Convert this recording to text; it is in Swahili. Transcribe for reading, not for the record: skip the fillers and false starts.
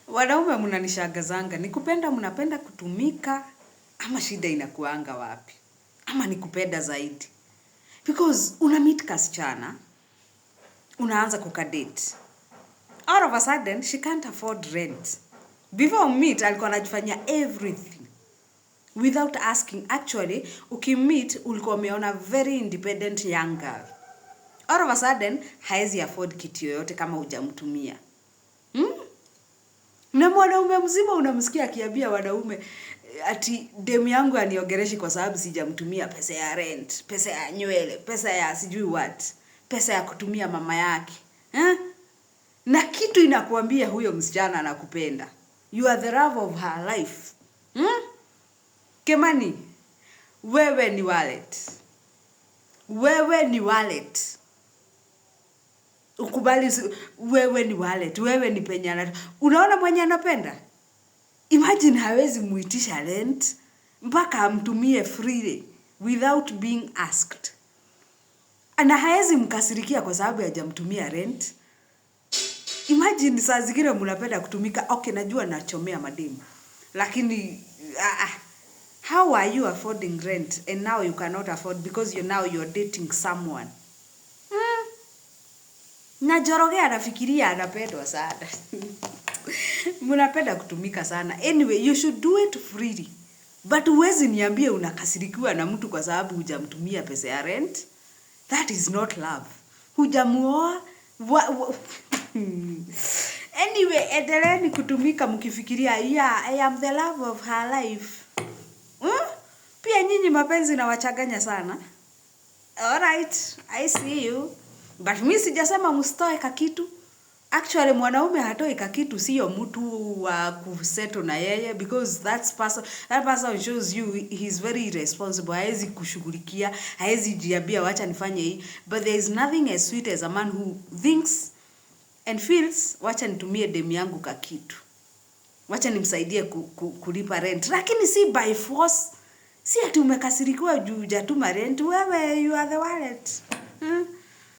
Wanaume mnanishangazanga, ni kupenda mnapenda kutumika ama shida inakuanga wapi? Ama ni kupenda zaidi? Because una meet kasichana, unaanza kukadate. All of a sudden she can't afford rent. Before meet alikuwa anajifanyia everything without asking. Actually, ukimeet ulikuwa umeona very independent young girl. All of a sudden haezi afford kitu yoyote kama hujamtumia. Na mwanaume mzima unamsikia akiambia wanaume ati demu yangu aniongereshi kwa sababu sijamtumia pesa ya rent, pesa ya nywele, pesa ya sijui what, pesa ya kutumia mama yake. Eh? Na kitu inakuambia huyo msichana anakupenda. You are the love of her life. Kimani, wewe ni wallet. Wewe ni wallet. Ukubali, wewe ni wallet, wewe ni penye. Unaona mwenye anapenda? Imagine hawezi muitisha rent mpaka amtumie freely without being asked. Na haezi mkasirikia kwa sababu hajamtumia rent. Imagine saa zingine mnapenda kutumika. Okay, najua nachomea mademu. Lakini how are you affording rent and now you cannot afford because you now you're dating someone? Na Njoroge anafikiria anapendwa sana. Mnapenda kutumika sana. Anyway, you should do it freely. But huwezi niambie unakasirikiwa na mtu kwa sababu hujamtumia pesa ya rent. That is not love. Hujamuoa. Anyway, endeleeni kutumika mkifikiria, yeah, I am the love of her life. Pia nyinyi mapenzi nawachanganya sana. Alright, I see you. But mi sijasema msitoe kakitu. Actually mwanaume hatoi kakitu, sio mtu wa kusettle na yeye, because that person shows you he's very irresponsible. Haezi kushughulikia, haezi jiambia wacha nifanye hii. But there is nothing as sweet as a man who thinks and feels, wacha nitumie demu yangu kakitu, wacha nimsaidie kulipa rent, lakini si by force. Si ati umekasirikiwa juu hujatuma rent. Wewe, you are the wallet.